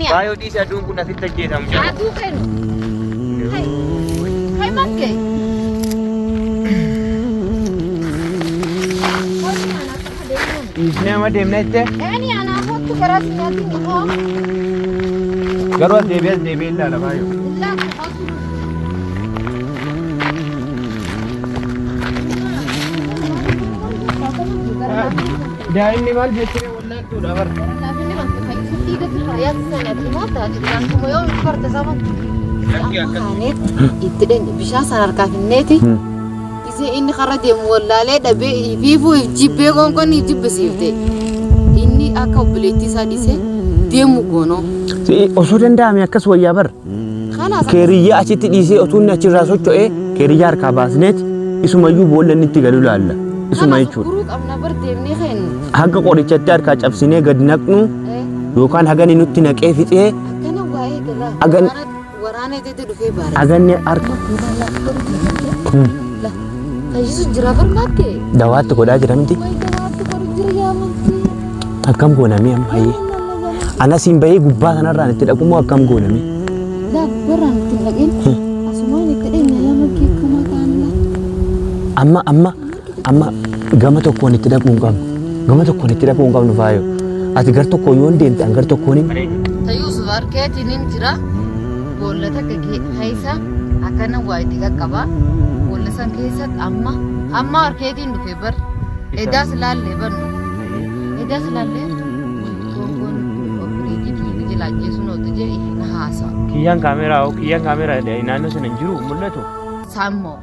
Baay'oo dhiisi aduun kun asitti ajjeesamu jira. Aduu kennu. Hai. Hai makke. Dhiisnee amma deemna jettee? Ani anaa kottu karaa si nyaatiin ni hoo. Garuu as deebi'ee as deebi'ee ilaala baay'oo. Illaa kottu. Daa'imni maal jettee wallaaltuudha bara. Itti dhenge bishaan sana harkaa finneeti. Gisee inni karra deemu wallaalee dhabee fiifuu if jibbee qoonqoon if jibbisiifte. Inni akka obboleettii isaa dhiisee deemu goonoo. Osoo danda'ame akkas wayyaa bara. Kanaas Keeriyyaa achitti dhiisee otuu inni achirraa socho'ee keeriyyaa harkaa baasneeti isumayyuu boolla inni itti galu laalla. Isuma jechuudha. Guruu qabna bar deemnee kennu. Haga qorichatti harkaa cabsinee gad naqnu yookaan haga inni nutti naqee fixee Akkana waa'ee galaa. Agan- Waraana itti dhufee baara. haganni harka Fayyisu jira barbaadde. dawaatti godhaa jira miti. Wayi dawaatti godhu jira yaamantii. Akkam goonamee amma hayyee. Anas hin bahee gubbaa kanarraan itti dhaqu moo akkam goonamee? Laa gubbarraan itti hin dhaqin. Asumaan itti dhaqna yaamantii akkamaa ta'an laa. Amma amma amma gama tokkoon itti dhaquu hin qabnu. Gama tokkoon itti dhaquu hin qabnu faayo. Ati gar tokkoon yoon deemte an gar tokkoon hin. Tayuusuf harkeetiin hin jira. Boolla takka keessa akkana waa itti qaqqaba. Boolla san keessatti amma amma harkeetiin dhufe bar. Edaas laallee barnu. Edaas laallee gongoon obboleettii kiyya jala ajjeesuun ooltu jee na haasa'a. Kiyyaan kaameeraa hoo kiyyaan kaameeraa naannoo sana hin jiru mul'atu. Sammoo.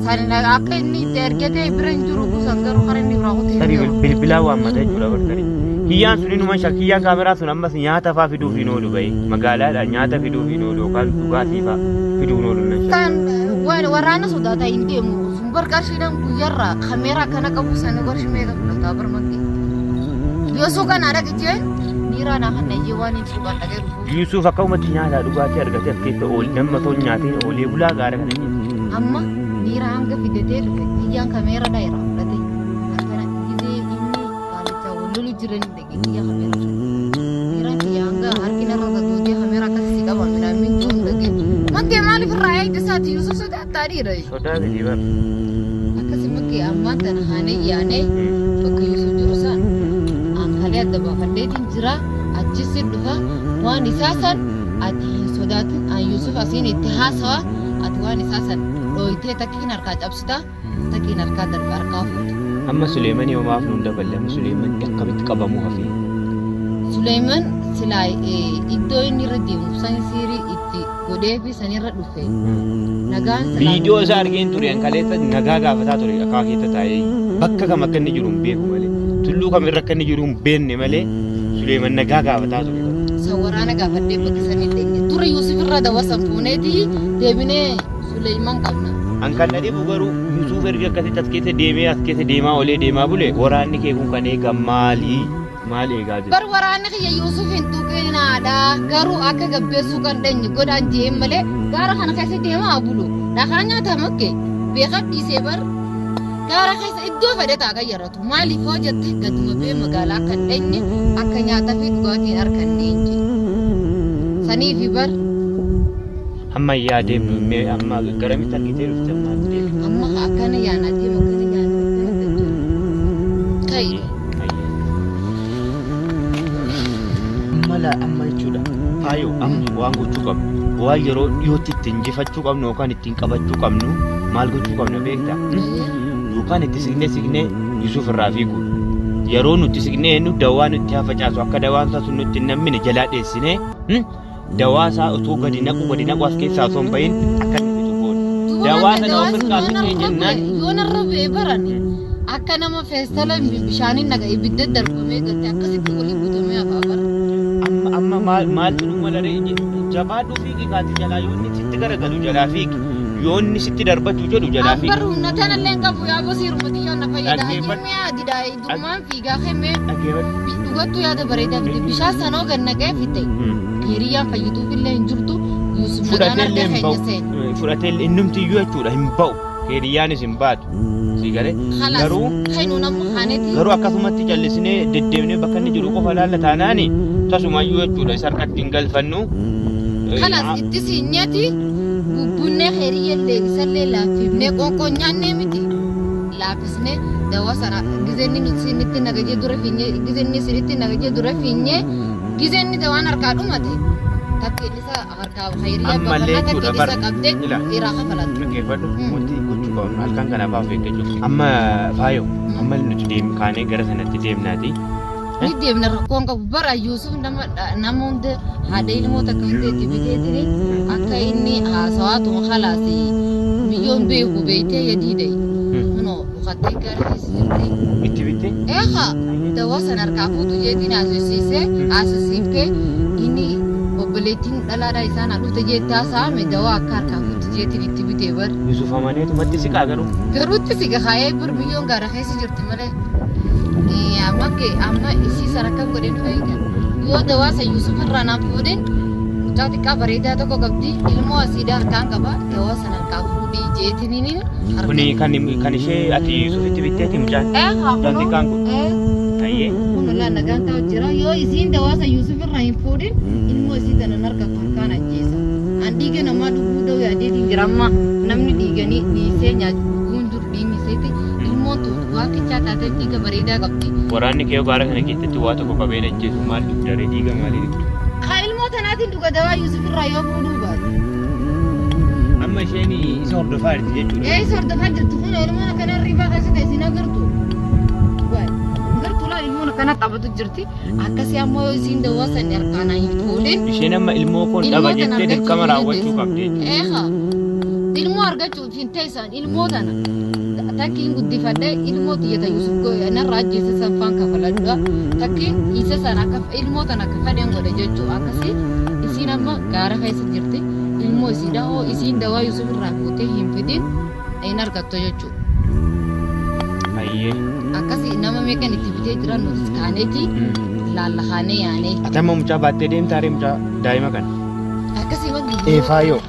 San akka inni itti ergatee bira hin jiru kusan garuu karaa inni biraa kutee Tarii bilbilaa waammata jechuudha bar tarii. Kiyyaan sun inuma sha kiyyaan kaameeraa sun ammas nyaata faa fiduuf hin oolu bahee magaalaadhaa nyaata fiduuf hin oolu yookaan dhugaatii faa fiduuf hin oolu nan shakka. Kan waraana sodaataa hin deemu sun bar qarshiidhaan guyyaarraa kameeraa akkana qabu sana qarshii meeqa fudhataa bar makkee. Yoo suuqaan haadha jeen miiraa naa kan nayyee waan hin suuqaan dhaqee dhufu. Yuusuuf akka uumatti nyaataa dhugaatii argatee as keessa ool nama osoo hin nyaatiin oolee bulaa gaara kana keessa. Amma miira hanga fidatee dhufe kiyyaan kameera dha irraa fudhate. Akkana gizee inni kaalichaa wal lolu jiran dhaqe kiyya kameera. Miiraan kiyya hanga harki narra gadootee kameera akkasii qaba midhaan jiru dhaqe. Makkee maaliif irraa eegde isaati Yuusuf sodaattaa dhiira. Sodaa miti bar. Akkasi makkee ammaan tana haanee yaanee bakka Yuusuf jiru san ankalee adda baafadheetiin jira achis dhufa waan isaa san ati hin sodaatin an Yuusuf asiin itti haasawa ati waan isaa san dhooytee takkiin harkaa cabsita takkiin harkaa darba harkaa fuuta. Amma Suleemanii homaaf nuun daballe amma Suleeman akkamitti qabamuu hafee? Suleeman silaa iddoo inni irra deemu san siirii itti godhee fi san irra dhufe nagaan silaa Viidiyoo isaa argeen ture an kaleessa nagaa gaafataa ture akkaa keessa taa'ee bakka kam akka inni jiru hin beeku malee tulluu kam irra akka inni jiru hin beekne malee Suleeman nagaa gaafataa ture. San waraana gaafadhee bakka sanii dheenye. Dura Yuusuf irraa dawa san fuuneeti deebinee Suleeman qabna. An kan na dhibu garuu Yuusuf erga akkasitti as keessa deemee as keessa deemaa olee deemaa bule waraanni kee kun kan eegan maali? Maal eegaa jira? Bar waraanni kiyya Yuusuf hin tuqinaadha. Garuu akka gabbeessuu kan dheenye godhaan jeen malee gaara kana keessa deemaa bulu. Dhakaa nyaata makke beekaa dhiisee bar gaara keessa iddoo fedhe taa qayyaratu. Maaliif hoo jette gaduma bee magaalaa kan dheenye akka nyaataa fi dhugaatiin harkanneen jee. Saniifi bar Amma yaa deemnu mee amma garamitti argitee dhufte amma ati deemtu? Amma akkana yaana deema akkana yaana akkana jira. Kai. Amma laa amma jechuudha. Faayoo amma waan gochuu qabnu waan yeroo dhiyootti ittiin injifachuu qabnu yookaan ittiin qabachuu qabnu maal gochuu qabna beektaa? Yookaan itti siqnee siqnee Yuusuf irraa fiiguudha. Yeroo nuti siqnee nu dawaa nutti haa facaasu akka dawaan isaa sun nutti hin nammine jalaa dheessinee dawaa isaa otoo gadi naqu gadi naqu as keessaa osoo hin bahin akka inni fixu goona. Dawaa sana of irraa fixee jennaan Yoo narra bu'ee barani akka nama feestala bishaaniin naqa ibidda darbamee gatte akkasitti walii guutamee hafaa bara. Amma amma maal maaltu nu mala ree jabaadhuu fiigi kaati jalaa yoo inni sitti garagalu jalaa fiigi yoo inni sitti darbachuu jedhu jalaa fiigi. Ambar humna tanallee hin qabu yaa basiiruma xiyyoo na fayyada. Dhaggeeffadhu. Hayyuu mi'a didaa durumaan fiigaa kemmee Dhaggeeffadhu. Dhugattuu yaada bareedaa fide bishaan sanoo gad naqee fide. Hiriyyaan fayyituuf illee hin jirtu. Yuusuf nagaan Fudhatee illee harka hin keenya ba'u. seene. Fudhatee illee innumti iyyuu jechuudha hin ba'u. Hiriyyaanis hin baatu. Si galee Kalaas garuu kainuun amma kaaneeti. garuu akkasumatti callisnee deddeemnee bakka inni jiru qofa laalla taanaani Tasumayyuu jechuudha isa harkatti hin galfannu. Kalas itti siinyeeti bubbunnee heriyyallee isallee laaffifnee qoonqoo nyaannee miti laaffisnee dawaa sana gizeenni nuti sinitti nagajee dura fiinyee gizeenni sinitti nagajee dura fiinyee gizeenni dawaan harkaa dhumate takkiin isa harkaa heriyaa Ammallee baafannaa jechuudha takkiin bar. isa qabdee Ila. irraa kafalatu. Dhaggeeffadhu wanti gochuu qabnu halkan kana baaf eeggachuu. Amma faayo amma nuti deem kaanee gara sanatti deemnaati. Ni deemna rakkoon qabu bara Yuusuf nama nama hunda haadha ilmoo takka hunda itti biteetini akka inni haasawaatuma kalaasi biyyoon beeku beeytee yadiidhe. Kunoo ukattee gaara keessa jirti. Itti bitte? Eegaa dawaa sana harkaa fuutu jeetiin haasofsiisee haasofsiiftee inni obboleettiin dhalaadhaa isaan haa dhufte jeettaa saame dawaa akka harkaa fuutu jeetiin itti bitee bar. Yusuf amaneetumatti siqaa garuu. Garuutti si gahaayee bar biyyoon gaara keessa jirti malee. Amma amma isii sana akkam godheen fayyada. Yoo dawaa san Yusuf irraa naaf fuudhin mucaa xiqqaa bareedaa tokko qabdi ilmoo asiidhaa harkaan qaba dawaa sana harkaa fuudhii jeetiniin Kuni kan kan ishee ati Yusufitti bitteeti mucaan. Eegaa Mucaan xiqqaan kun. Ee. Ayyee. Kun laa nagaan ta'u jira. Yoo isiin dawaa san Yusuf irraa hin fuudhin ilmoo isii tana hin argatu harkaan ajjeesa. An dhiiga namaa dhuguu da'u yaadeetiin jira amma namni dhiiganii dhiisee nyaachuu jiru dhiigni isiiti. Ilmoon tun waaqichaa taatee dhiiga bareedaa qabdi. Waraanni kee gaara kana keessatti waa tokko qabee ajjeesu maal dhugdaree dhiiga maalii dhugdu? Haa ilmoo tanaatiin dhuga dawaa Yusuf irraa yoo fuudhuu baate. Amma isheen isa hordofaa jirti jechuudha. Ee isa hordofaa jirti kun ilmoon akkana riibaa keessa ta'e isin agartu. Gartuu laa ilmoon akkana taphatu jirti. Akkasii ammoo yoo isiin dawaa san harkaan hin fuudhin. Isheen amma ilmoo koon dhaba Ilmoo tana jettee dirqama argachuu raawwachuu qabdi jechuudha. Eegaa ilmoo argachuuf hin teessan ilmoo tana takkiin guddifadhee ilmoo tiyyata Yusuf narraa ajjeese san faan kafaladha. Takkiin isa san akka ilmoo tana akka fedhan godhe jechuu akkasii isiin amma gaara keessa jirti. Ilmoo isii dahoo isiin dawaa Yusuf irraa fuutee hin fidin hin argattu jechuudha. Ayyee. Akkasii nama meeqan itti bitee jiran nutis kaaneeti laallakaanee yaanee. Ati amma mucaa baattee deemtaa ree mucaa daa'ima kana? Akkasii wanti. Ee faayoo.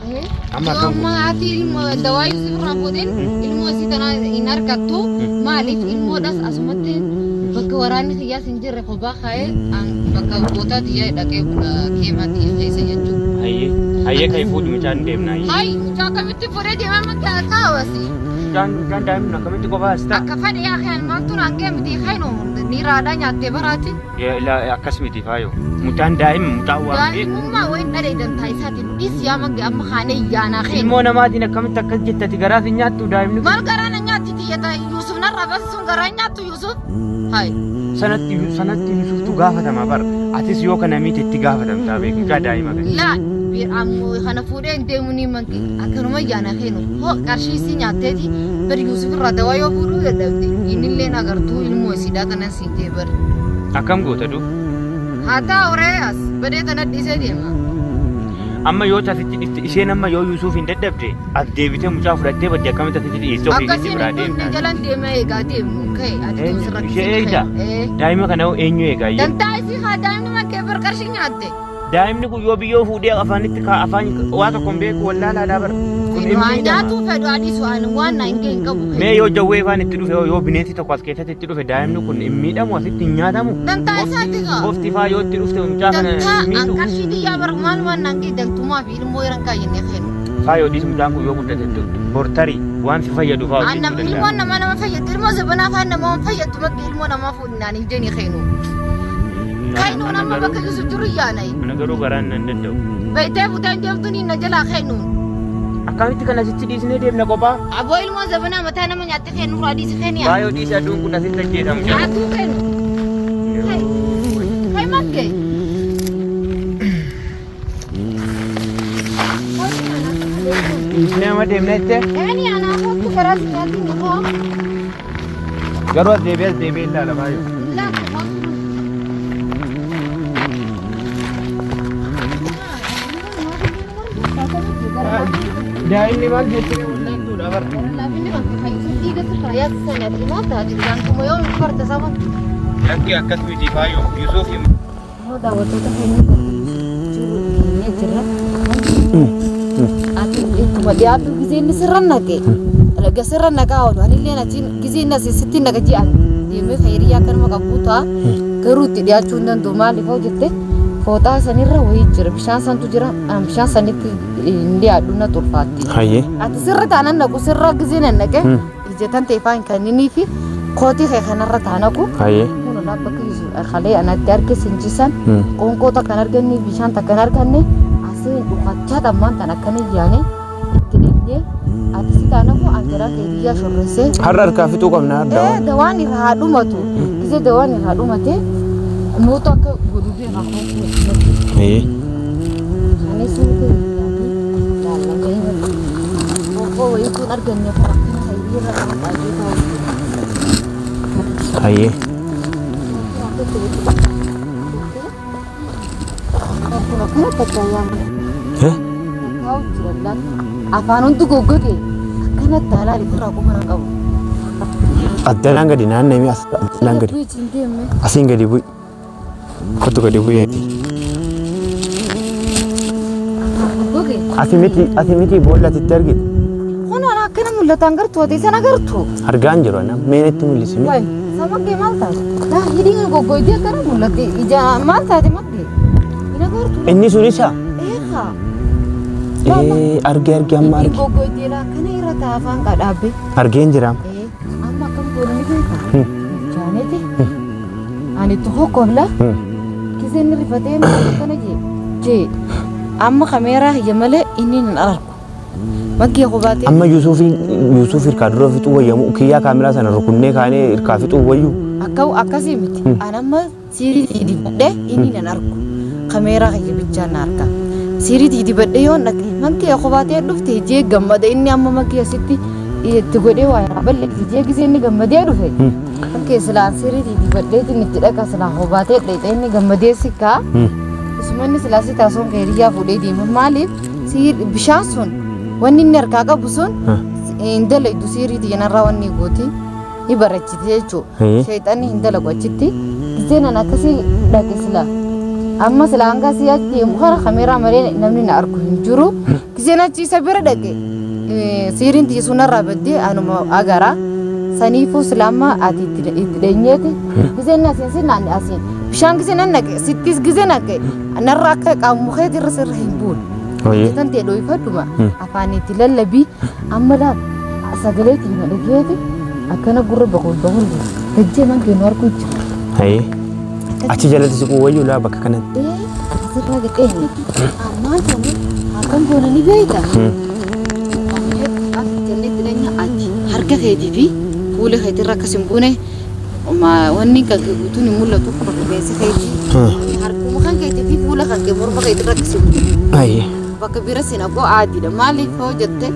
Amma Yoo akkam amma haati ilmoo dawaa Yusuf irraa fuudhin ilmoo isii tana hin argattu maaliif ilmoodhas asumatti bakka waraanni kiyyaas hin jirre kophaa kaa'ee an bakka gootaa tiyyaa dhaqee keemaa tiyya keessa jechuudha. Hayyee. Hayyee ka'ii fuudhi mucaan deemna hayyee. Hayi mucaa akkamitti fuudhee deemaa makka kaawasi. Mucaan mucaan daa'imni akkamitti kophaa as ta'a? Akka fedhe yaa kan maaltu naan ga'e miti kaynu niiraadhaa nyaattee baraati. Akkas miti faayoo. Mucaan daa'ima mucaan waan beeku. Daa'imummaa wayin dhalee dantaa isaatiin dhis yaa magge amma kaanee yaanaa keenya. Ilmoo namaatiin akkamitti akkas jettati garaas hin nyaattu daa'imni kun. Maal garaa na nyaatti tiyyata Yusuf narraa baasisuun garaa hin nyaattu Yusuf. Hayi. Sanatti sanatti Yusuftu gaafatama bar. Atis yoo kana miti itti gaafatamtaa beeku mucaa daa'ima kana. Laa ammoo kana fuudhee hin deemu ni mange akkanuma yaanaa keenu hoo qarshii isii nyaatteeti bar Yusuf irraa dawaa yoo fuudhuu dadhabde innillee agartuu ilmoo isiidhaa kanan siin jee bar. Akkam goota du? Haa ta'u ree as badee tana dhiisee deema. Amma yoo asitti dhifte isheen amma yoo Yusuf hin dadhabde as deebitee mucaa fudhattee badde akkamitti asitti dhiyeessee ofii keetii Akkasiin biraa hin dhumne deemta? jalan deema eegaa deemu ka'e ati Eenyu? tun sirra Ishee eegda? Daa'ima kana hoo eenyu eegaa? Dantaa isii haa daa'imni makkee bar qarshii nyaatte. Daa'imni kun yoo biyyoo fuudhee afaanitti kaa afaan waa tokko hin beeku wallaalaadhaa bara. Kun hin Waan miidhama. nyaatuu fedhu adiisu ani waan na hin ga'e hin qabu. Mee yoo jawwee ifaan itti dhufe yoo bineensi tokko as keessatti itti dhufe daa'imni kun hin miidhamu asitti hin nyaatamu. Dantaa isaati kaa. Bofti faa yoo itti dhufte mucaa kana Dantaa hin an miidhu. qarshii xiyyaa bar maal waan naan ga'e dantumaa fi ilmoo yeran kaayyannee kennu. Faa yoo dhiisu mucaan kun yoo guddate bortarii waan si fayyadu faa An hojjechuu nama danda'a. ilmoon namaa nama fayyaddu ilmoo zabanaa faan nama waan fayyaddu makki ilmoo namaa fuudhinaan hin jeni kennu. Kennuun amma bakka Yusuf jiru yaanai. Ana garuu garaan nan danda'u. Beektee fuuteen deemtuun hin na jalaa kennuun. Akkamitti kan asitti dhiisnee deemna kophaa? Aboo ilmoo zabanaa mataa nama nyaatte kennu irraa dhiisi kenniya. Faa yoo dhiise aduun kun asitti ajjeesamu. Nyaatuu kennu. Kai makke. Dhiisnee amma deemna jettee? Yaani anaa kottu karaa si nyaatiin ni koo. Garuu as deebi'ee ilaala baay'ee. Laata kottu. Daa'imni maal jettee wal'aantuudha bara. Lakki akkas miti faayoo Yusuf Daawwattoota keenya jiru ni jira. Ati ittuma dhiyaatu gisee inni sirra naqe. Erga sirra naqaa oolu anillee achiin gisee inni asii sitti naqa ji'an deemee hiriyaa akkanuma qabu ta'a. Garuu itti dhiyaachuu hin danda'u maaliif hoo jette Fooxaa sanirra wayii jira bishaan santu jira bishaan sanitti hin dhiyaadhu na tolfaatti. Hayyee. Ati sirra taanan naqu sirra gisee nan naqe ija tan ta'e faan kenninii fi kootii kee kanarra taanaqu. Hayyee. Kun olaa bakka kalee anatti arge sinchisan qoonqoo takka hin arganne bishaan takka hin arganne asiin dhukachaa tammaan tan akkana yaane itti dheenyee ati si taanaqu an garaa kee biyyaa shorreessee. Har'a harkaa fixuu qabna Ee dawaan. dawaan irraa haa dhumatu gisee dawaan irraa dhumate nuutu akka godhu beekaa kootii. Hayyee. Ani suuta laallamee qoonqoo wayiituun arganne kan akkana hayyuu irra qabaatee taa'u. Hayyee. Eh? Afaan hundi goggoge akkanatti haalaan ofirraa quba nan qabu. Addanaan gadi naanna'ee as addanaan gadi. Hin deemne. Asiin gadi bu'i. Kottu gadi bu'i. Goggoge. Asi miti boolla atitti argite. Kun waan akkana mul'atan gartuu ati sana gartuu. Argaan jiru ana mee natti mul'isi mee. Wayi samaggee maal taate? Daa hidhiin goggoydee akkana mul'atti ija maal taate maggee? Hin agartuu. Inni sun isa. Eegaa. Ee arge arge amma Hidhiin arge. goggoydee akkana irra ta'a afaan qadhaabbe. Argeen jira. Ee amma akkam goonu ni beekaa? Jaaneeti. Ani tokko kofla. Kiseen rifatee maal akkana jee jee amma kameeraa hiyya malee inni hin argu. Maggee qubaatee. Amma Yuusufiin Yuusuf hirkaa dura fixuu wayyamu kiyyaa kaameraa sana rukunnee kaanee hirkaa fixuu wayyu. Akka akkasii miti. Ani amma siirii dibadhee inni nan argu. Kameeraa kiyya bichaa na arga. Siirii dibadhee yoo dhaqe maggee qubaatee dhufte jee gammada inni amma maggee asitti itti godhee waa irraa balleessi jee gisee inni gammadee dhufe. Maggee silaan siirii dibadhee itti dhaqa silaan qubaatee dhaqee inni gammadee si kaa. Usmanni silaasii taasisuun hiriyaa fuudhee deema. Maaliif bishaan sun wanni inni harkaa qabu sun hin dalagdu siirii xiyyanarraa wanni gooti ni barachiti jechuudha. Sheexanni hin dalagu achitti. Giseen an akkasii dhaqe sila. Amma sila hanga asii achi deemu kana kameeraa malee namni na argu hin jiru. Giseen achi isa bira dhaqe siiriin xiyya sunarraa baddee anuma agara. Saniifuu sila amma ati itti dheenyeeti. Giseen asiin si naanne asiin. Bishaan gisee nan naqe sittis gisee naqe narra akka qaamu keeti irra sirra hin buune. Tan ta'e dhoofadhuma afaan itti lallabii amma laal sagalee tiima dhageeti akkana gurra baqul baqul gajjee man kennu arguu jira. Hayyee. Achi jalatti siquu wayyu laa bakka kanatti. Ee asirraa gadheenye ammaan tana akkam goona ni beekta. Jennee itti dhanya achi harka keetii fi fuula keetirra akkas hin buune wanni kan kee guutuun hin mul'atu kun rifeensi keetii. Harkuma kan keetii fi fuula kan kee morma keetirra akkas hin buune. Hayyee. Bakka bira si naqoo aadiidha. Maaliif hoo jette